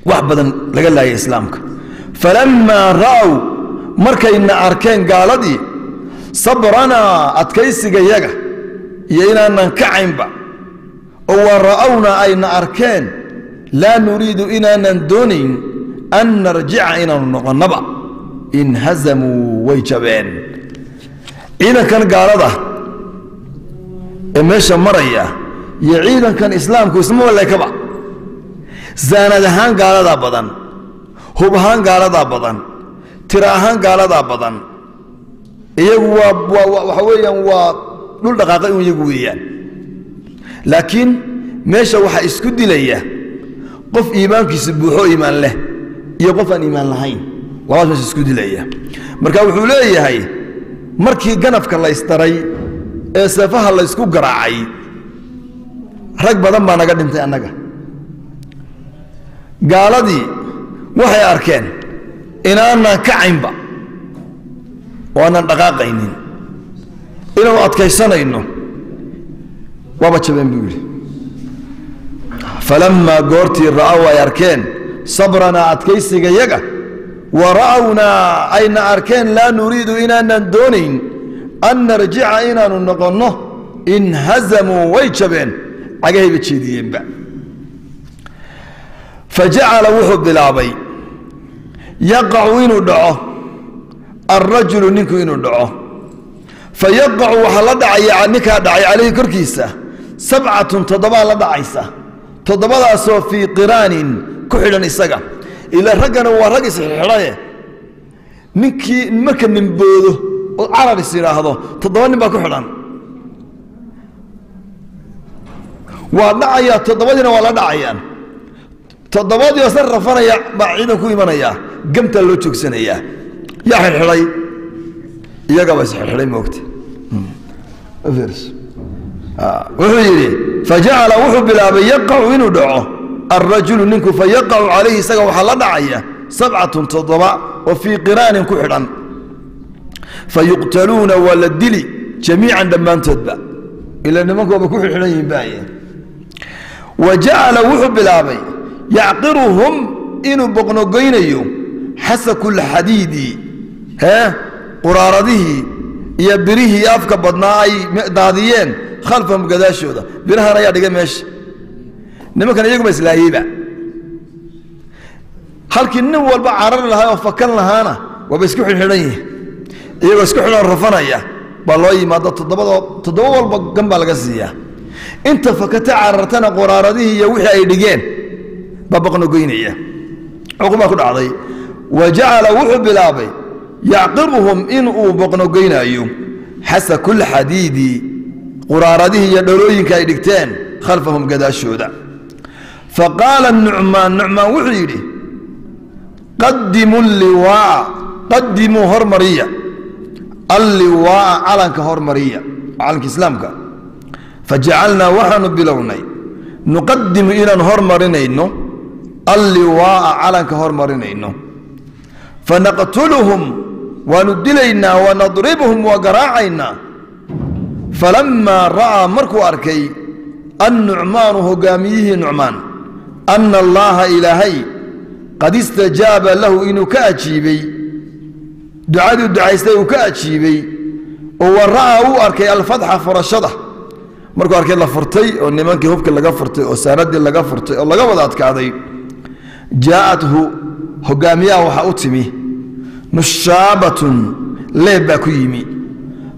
Wax badan laga laayay islaamka. Falammaa ra'ow, markayna arkeen gaaladii, sabranaa, adkaysigayaga iyo inaanan kacaynba, oo wa ra'ownaa, ayna arkeen, laa nuriidu, inaanan doonayn, an narjica, inaanu noqonnaba, inhazamuu, way jabeen. Ciidankan gaalada ee meesha maraya iyo ciidankan islaamku isma walekaba. Zaanad ahaan gaaladaa badan, hub ahaan gaaladaa badan, tira ahaan gaaladaa badan. Iyagu waa waxa weeyaan waa dhul dhaqaaqa in iyagu weeyaan, laakiin meesha waxaa isku dilaya qof iimaankiisa buuxo, iimaan leh, iyo qof aan iimaan lahayn. Labadaas meesha isku dilaya. Marka wuxuu leeyahay, markii ganafka la ysdaray ee seefaha laysku garaacay, rag badan baa naga dhintay annaga. Gaaladii waxay arkeen inaanaan kacaynba oo aanan dhaqaaqaynin, inaanu adkaysanayno, waaba jabeen buu yidhi. Falammaa, goortii, ra'ow, ay arkeen, sabranaa, adkaysigayaga, wa ra'awnaa, ayna arkeen, laa nuriidu, inaanan doonayn, an narjica, inaanu noqonno, inhazamuu, way jabeen, cagahayba jeediyeenba. Fajacala, wuxuu bilaabay, yaqacu, inuu dhaco, alrajulu, ninku inuu dhaco, fayaqacu, waxaa la dhacaya ninkaa dhacay, calayhi, korkiisa, sabcatun, toddobaa la dhacaysa, toddobadaasoo fii qiraanin, ku xidhan isaga. Ilaa raggana waa rag isxidxidhaye. Ninkii marka nimboodo oo carar is yidhaahdo, 7 nin baa ku xidhan, waa dhacayaa, toddobadiina waa la dhacayaan. Toddobadii oo san rafanaya baa ciidan ku imanaya, gamtaa loo joogsanayaa. Yaa xidxidhay? Iyagaba isxidxidhay, moogta. Wuxuu yidhi, fajacala, wuxuu bilaabay, yaqacu, inuu dhaco, alrajulu, ninku, fayaqacu calayhi, isaga waxaa la dhacaya, sabcatun, 7 oo fii qiraanin ku xidhan, fayuqtaluuna, waa la dili, jamiican, dhammaantoodba, ila nimanku waaba ku xidxidhan yihiin baaye. Wa jacala, wuxuu bilaabay, yacqiruhum, inuu boqnogoynayo, xasaku lxadiidi, hee, quraaradihii iyo birihii afka badnaa ay daadiyeen, khalfahum, gadaashooda. Birahan ayaa dhigay meesha. Nimankan iyaguma islaayeyba, halkii nin walba carari lahaa oo fakan lahaana, waaba isku xidxidhan yihin. Iyagoo isku xidhan rafanaya baa loo yimaado, toddobadoo toddoba walba gan baa laga siiyaa. Inta fakata carartana quraaradihii iyo wixii ay dhigeen baa boqnogoynaya. Cuqubaa ku dhacday. Wa jacala, wuxuu bilaabay, yacqiruhum, inuu boqnogoynaayo, xasakulxadiidi, quraaradihii iyo dhalooyinka ay dhigteen, khalfahum, gadaashooda. Fa qaala Nucmaan, Nucmaan wuxuu yidhi, qadimu liwaa, qadimuu, hormariya, alliwaaa, calanka hormariya, calanka islaamka. Fajacalnaa, waxaanu bilownay, nuqadimu, inaan hormarinayno, alliwaaa, calanka hormarinayno. Fanaqtuluhum, waanu dilaynaa, wanadribuhum, waa garaacaynaa. Falammaa ra'aa, markuu arkay, annucmaanu, hogaamiyihii Nucmaan, anna Allaaha, Ilaahay, qad istajaaba lahu, inuu ka ajiibay ducaduu ducaystay, uu ka ajiibay, oo wa ra'aa, uu arkay, alfatxa, furashada, markuu arkay la furtay oo nimankii hubkii laga furtay oo saanadii laga furtay oo laga wada adkaaday, jaa'athu, hogaamiyaha waxaa u timi, nushaabatun, leeb baa ku yimi,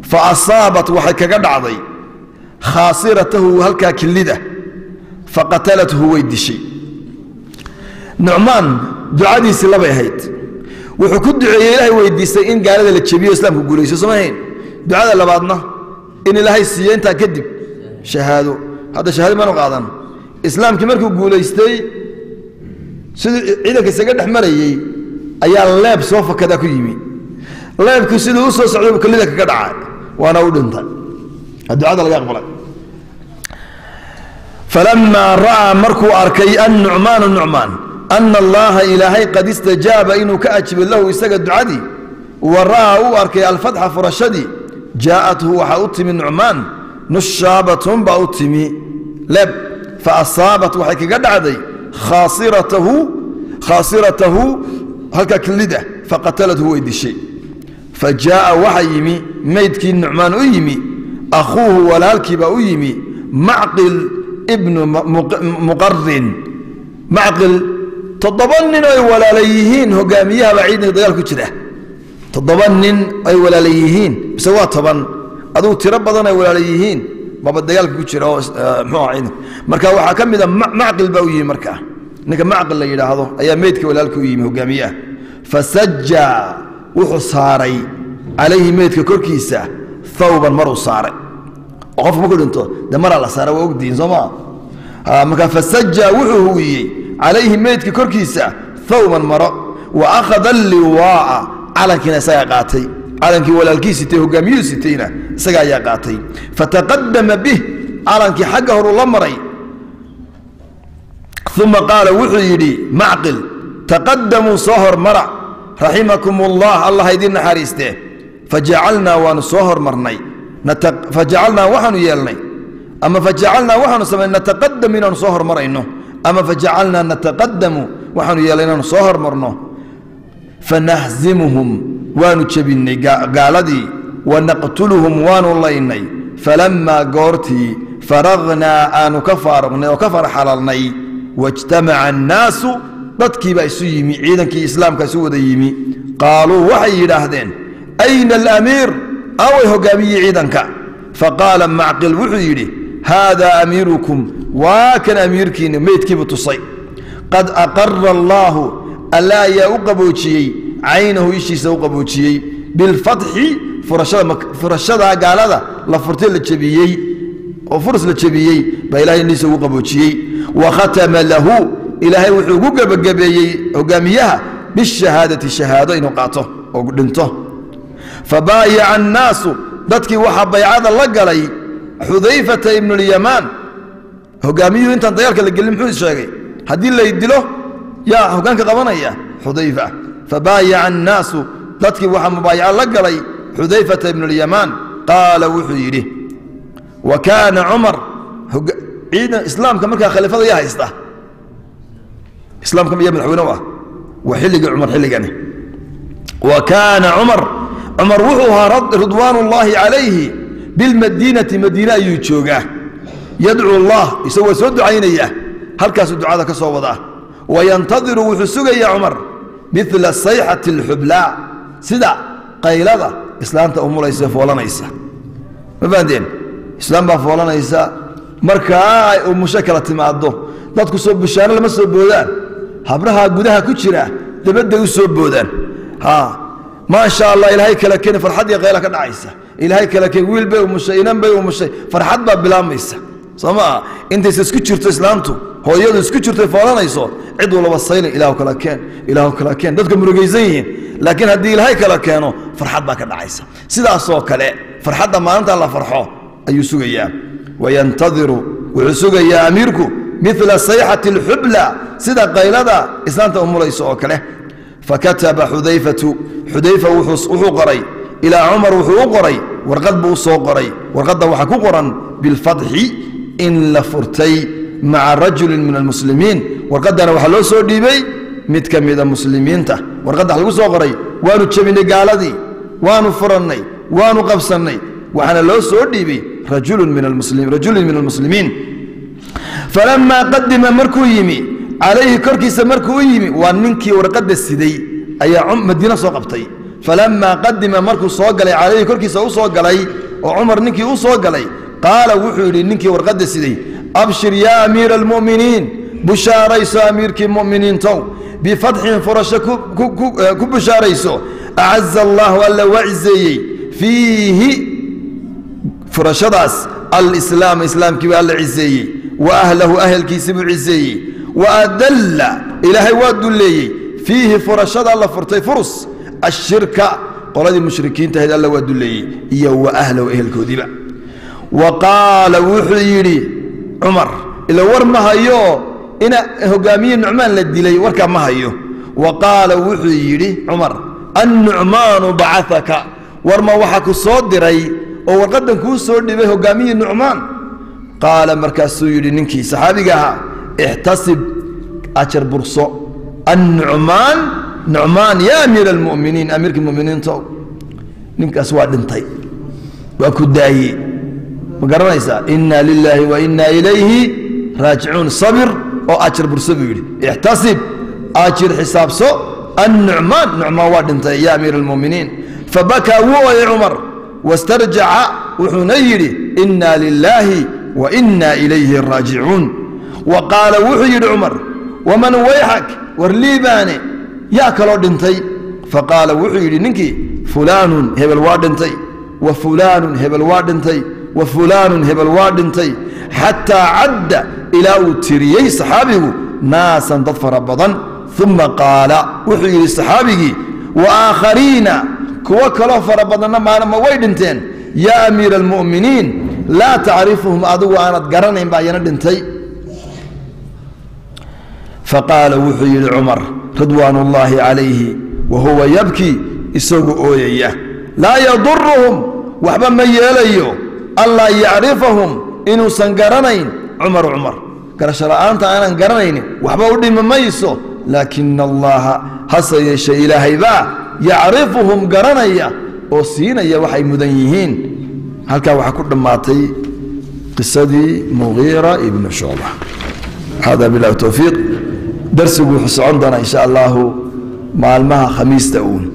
fa asaabat, waxay kaga dhacday, khaasiratahu, halkaa kilida, faqatalathu, way dishay. Nucmaan ducadiisii labay ahayd. Wuxuu ku duceeyey, Ilaahay weydiistay in gaalada la jebiyo, islaamku guulayso, soo ma ahayn? Ducada labaadna in Ilaahay siiyo intaa kadib shahaado. Hadda shahaado maanu qaadan. Islaamkii markuu guulaystay, siduu ciidanka isaga dhex marayey ayaa leeb soo fakadaa ku yimi. Leebkii siduu u soo socday buu kelida kaga dhacay, waana u dhintay. Ducada laga aqbalay. Falamaa ra'aa, markuu arkay, annucmaanu, Nucmaan, ana Allaha, Ilaahay, qad istajaaba, inuu ka ajibay, lahu, isaga ducadii, wa ra'aa, uu arkay, alfatxa, furashadii, jaa'athu, waxaa u timi Nucmaan, nushaabatun baa u timi, leeb, fa asaabat, waxay kaga dhacday, khaasiratahu, Khaasiratahu, halka kilida, faqatalathu, way dishay. Fa jaa'a, waxa yimi meydkii Nucmaan u yimi akhuuhu, walaalkiibaa u yimi, Macqil ibnu Muqarin. Macqil, 7 nin ay walaala yihiin hogaamiyahabaa ciidanka dagaal ku jira. 7 nin ay walaala yihiin, mise waa 10, adugu tiro badan ay walaala yihiin baba dagaalka ku jira oo muxuu aha ciidanka. Marka waxaa ka mid a Macqil baa u yimi. Markaa ninka Macqil la yidhaahdo ayaa meydka walaalka u yimi hogaamiyaha. Fasaja, wuxuu saaray, calayhi, meydka korkiisa, thawban, maruu saaray. Oo qofka markuu dhinto dee maraa la saara, waa ogdiin, soo maa? Marka fasaja, wuxuu huwiyey, calayhi, meydka korkiisa, thawban, maro. Wa akhada alliwaa'a, calankiina isagaa qaatay. Calankii walaalkii sitay, hogaamiyuhu sitayna isaga ayaa qaatay. Fataqadama bih, calankii xagga horuu la maray. Uma qaala, wuxuu yidhi Macqil: "Taqadamuu, soo hormara, raximakum ullah, Allah idin naxariistee." Fajacalnaa, waanu soo hormarnay. Fajacalnaa, waxaanu yeelnay, ama fajacalnaa, waxaanu samaynay, nataqadamu, inaanu soo hormarayno, ama fajacalnaa nataqadamu, waxaanu yeelnay inaanu soo hormarno. Fanahzimuhum, waanu jebinnay gaaladii, wanaqtuluhum, waanu laynay. Falamaa, goortii, faragnaa, aanu ka faaruqnay oo ka farxalalnay, wajtamaca annaasu, dadkiibaa isu yimi, ciidankii islaamka isu wada yimi, qaaluu, waxay yidhaahdeen: "Ayna alamiir? Away hogaamiyii ciidanka?" Faqaala Macqil, wuxuu yidhi: "Haadaa amiirukum, waa kan amiirkiina." Meydkiibuu tusay. "Qad aqara allaahu, Alla ayaa u qaboojiyey, caynahu, ishiisa u qaboojiyey, bilfatxi, furashada gaalada la furtay, la jebiyey oo Furus la jebiyey baa Ilahay indhiisa ugu qaboojiyey. Wa khatama lahu, Ilaahay wuxuu ugu gebagabeeyey hogaamiyaha, bishahaadati, shahaado inuu qaato oo dhinto. Fabaayaca annaasu, dadkii waxaa baycada la galay Xudayfata ibnulyamaan." Hogaamiyuhu intaan dagaalka la gelin muxuu sheegay? Haddii lay dilo yaa hogaanka qabanaya? Xudayfa. Fabaayaca annaasu, dadkii waxaa mubaayaco la galay Xudayfata ibnulyamaan. Qaala, wuxuu yidhi: wa kaana Cumar. Ciidan islaamka markaa khaliifada yaa haysta? Islaamka miyaa madaxweyne u ah? Waa xilligii Cumar xilligani. Wa kaana Cumar, Cumar wuxuu ahaa, ridwaan ullaahi calayhi, bilmadiinati, madiine ayuu joogaa, yadcuu allah, isagoo soo ducaynaya, halkaasuu ducada ka soo wadaa. Wayantadiru, wuxuu sugayaa Cumar, mila sayxati alxublaa, sida qaylada islaanta umulaysa, foolanaysa. Ma fahanteen? Islaam baa foolanaysa. Markaa ay umusho kala timaado, dadku soo bushaano lama soo boodaan. Habraha gudaha ku jira dabadday u soo boodaan. Ha, maasha Allah, Ilaahay kala keeni, farxad iyo qayla ka dhacaysa. Ilaahay kala keeni, wiil bay umushay, inan bay umushay, farxad baa bilaabmaysa, soo maa? Intaysa isku jirto islaamtu, hooyadu isku jirto, foolanayso, cid walba sayla: "Ilaahu kala keen, Ilaahu kala keen." Dadka murugaysan yihiin, laakiin haddii Ilaahay kala keeno, farxad baa ka dhacaysa. Sidaasoo kale farxadda maalinta la farxo ayuu sugayaa. Wayantadiru, wuxuu sugayaa amiirku, mila sayxati alxubla, sida qaylada islaanta umulayso oo kale. Fakataba Xudayfatu, Xudayfa wuxuu qoray, ilaa Cumar wuxuu u qoray, warqad buu u soo qoray. Warqadda waxaa ku qoran bilfatxi, in la furtay, maca rajulin min almuslimiin. Warqaddana waxaa loo soo dhiibay mid ka mida muslimiinta. Warqadda wax lagu soo qoray: waanu jebinay gaaladii, waanu furannay, waanu qabsannay. Waxaana loo soo dhiibay rajulin min almuslimiin. Falamaa qadima, markuu yimi, calayhi, korkiisa markuu u yimi, waa ninkii warqadda siday ayaa Madiina soo qabtay. Falamaa qadima, markuu soo galay, calayhi, korkiisa u soo galay, oo Cumar ninkii u soo galay, qaala, wuxuu yidhi ninkii warqadda siday: "Abshir yaa amiira almu'miniin, bushaarayso amiirkii mu'miniintow, bifatxin, furasho ku bushaarayso, acaza allaahu, Alla waa cizeeyey, fiihi, furashadaas, alislaama, islaamkii baa Alla cizeeyey, wa ahlahu, ahelkiisii buu cizeeyey, wa adalla, Ilaahay waa dulleeyey, fiihi, furashada la furtay Furus, ashirka, qoladii mushrikiinta ahayd Alla waa dulleeyey, iyo wa ahlahu, ehelkoodiiba." Wa qaala, wuxuu yidhi Cumar, ila war ma hayo ina hogaamiye Nucmaan la dilay, warkaa ma hayo. Wa qaala, wuxuu yidhi Cumar: "Annucmaanu bacataka? War ma waxa ku soo diray oo warqaddan kuu soo dhibay hogaamiye Nucmaan?" Qaala, markaasuu yidhi ninkii saxaabiga ahaa: "Ixtasib, ajar burso." Annucmaan, Nucmaan, yaa amiira almu'miniin, amiirkii mu'miniintow, ninkaas waa dhintay, waa ku daayey, ma garanaysaa? Inna lilaahi wa inna ilayhi raajicuun. Sabir oo ajir burso buu yidhi, ixtasib, ajir xisaabso. Annucmaan, Nucmaan waa dhintay ya amiira almu'miniin. Fabakaa, wuu ooyay Cumar, wastarjaca, wuxuuna yidhi inna lilaahi wa inna ilayhi raajicuun. Wa qaala, wuxuu yidhi Cumar, waman wayxak, war liibaane, yaa kaloo dhintay? Faqaala, wuxuu yidhi ninkii, fulaanun, hebel waa dhintay, wa fulaanun, hebel waa dhintay, wa fulaanun, hebel waa dhintay, xataa cadda, ilaa uu tiriyey saxaabigu naasan, dad fara badan. Uma qaala, wuxuu yidhi saxaabigii, wa aakhariina, kuwo kaloo fara badanna maalma way dhinteen yaa amiira almu'miniin, laa tacrifuhum, adigu aanad garanayn baa iyana dhintay. Faqaala, wuxuu yidhi Cumar ridwaan ullaahi calayhi wa huwa yabkii, isagu ooyaya, laa yaduruhum, waxba ma yeelayo, anlaa yacrifahum, inuusan garanayn Cumar. Cumar garasho la'aanta aanan garanaynin waxba u dhimi mayso, laakina allaha, hase yeeshe Ilaahay baa yacrifuhum, garanaya oo siinaya waxay mudan yihiin. Halkaa waxaa ku dhammaatay qisadii Mugiira ibnu Shucba. Hada bilahi towfiiq. Darsigu wuxuu socon doonaa insha allahu maalmaha Khamiista uun.